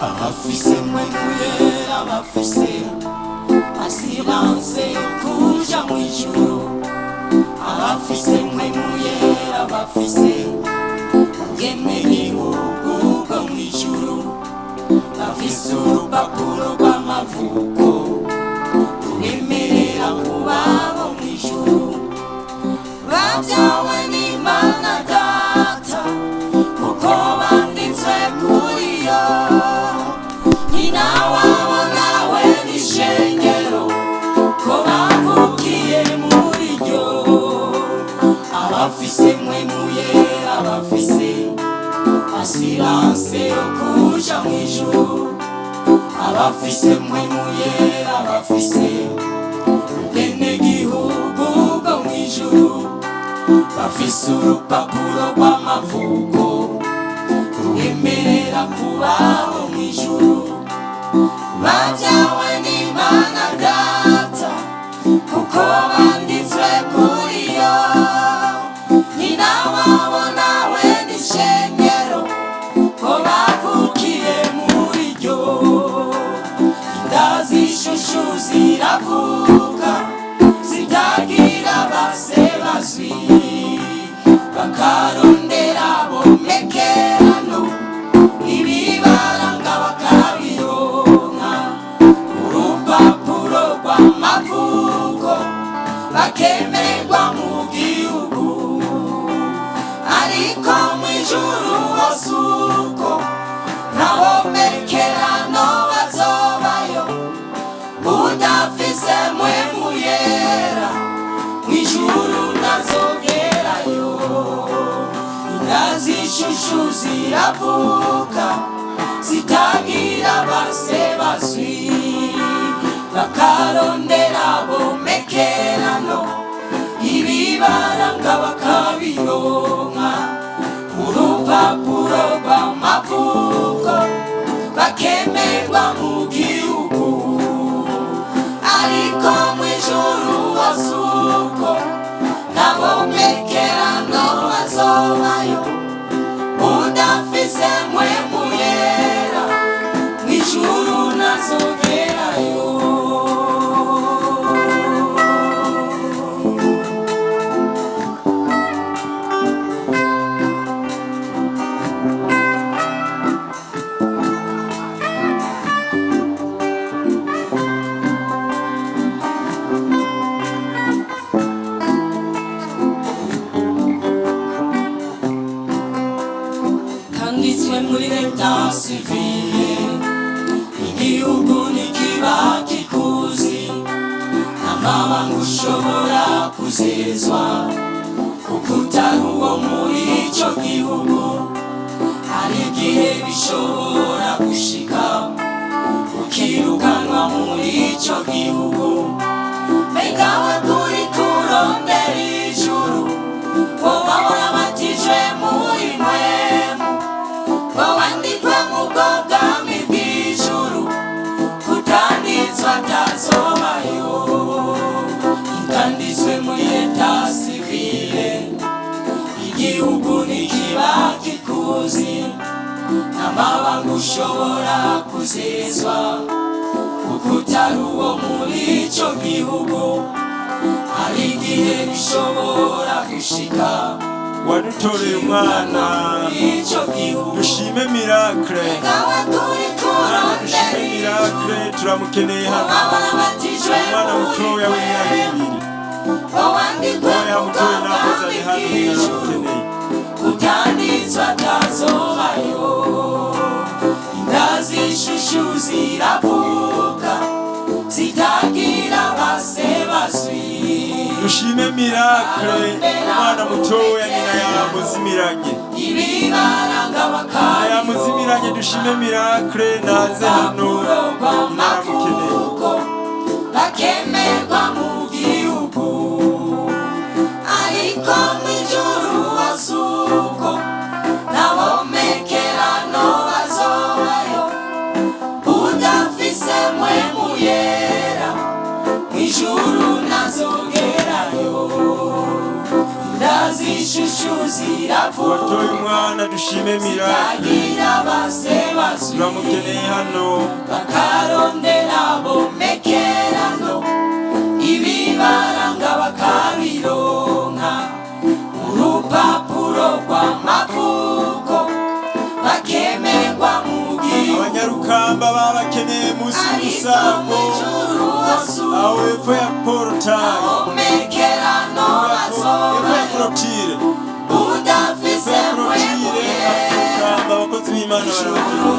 Abafise mwe abafise assurance yo kuja mw'ijuru, abafise mwe abafise ubwenegihugu bwo mw'ijuru, bafise urupapuro rw'amavuko rubemerera kuba bo mw'ijuru, babyawe n'Imana Data kuko banditswe kuri yo. Nyina wabo nawe n'ishengero ko bavukiye muri ryo. Abafise mwe abafise assurance yo kuja mw'ijuru, abafise mwe abafise ubwenegihugu bwo mw'ijuru, bafise urupapuro rw'amavuko rubemerera kubaho mw'ijuru, babyawe n'Imana Data kuko banditswe kuri yo. Nyina wabo nawe n'ishengero ko bavukiye muri ryo. Inda z'ishushu ziravuka zitagira base bazwi, bakarondera bomekerano ibibaranga bakabironka, urupapuro rw'amavuko bakemerwa mu gihugu, ariko mw'ijuru hose uko ntabomekerano bazobayo. Udafise mwe muyera mw'ijuru ntazogerayo. Inda z'ishushu ziravuka zitagira base bazwi, bakarondera bomekerano ibibaranga bakabironka, urupapuro rw'amavuko bakemerwa mu gihugu, ariko mw'ijuru hose uko ntabomekerano bazobayo. Udafise mwe muyera mw'ijuru ntazogerayo. Kanditswe muri leta sivile, igihugu ntikiba kikuzi, amabanga ushobora kuzezwa kuko utari uwo muri ico gihugu. Hari igihe bishobora gushika ukirukanwa muri ico gihugu. Mbega we kuri kurondera ijuru, woba warabatijwe muri mwemu, wandikwe mu bwo bwami bw'ijuru, kutanditswe atazobayo. Itanditswe muri leta sivile, igihugu ntikiba kikuzi, amabanga ushobora kuzezwa kuko utari uwo muri ico gihugu. Hari igihe bishobora gushika Wadutoreye umwana, ico gihugu. Dushime Miracle, Gawe kuri mwana dushime kurondera Miracle, turamukeneye hano, warabatijwe umwana mutoya w'imyaka 2, wandikwe oya mu mutoya nakozane bwami hano, bw'ijuru, turamukeneye. Utanditswe atazobayo. Inda z'ishushu ziravuka zitagira base bazwi, Dushime Miracle, umwana mutoya nyina yamuzimiranye. Ibibaranga Yamuzimiranye bakabironka. Dushime Miracle naze hano, Urupapuro naramukeneye. rw'amavuko bakemerwa mu gihugu, ariko mw'ijuru hose uko ntabomekerano bazobayo. Udafise Mpwemu Yera mw'ijuru ntazogerayo. Ndazishushu Watoye ziravuka umwana Dushime Miracle, zitagira base bazwi, turamukeneye hano. Bakarondera bomekerano, ibibaranga bakabironka, urupapuro rw'amavuko bakemerwa mu gihugu, Abanyarukamba babakeneye munsi ariko y'urusago mw'ijuru hose aho hepfo ya porotayi, bomekerano hepfo ya bazobayo. korotire, Udafise hepfo ya Mpwemu korotire. Yera Abanyarukamba, abakozi b'Imana barabakeneye.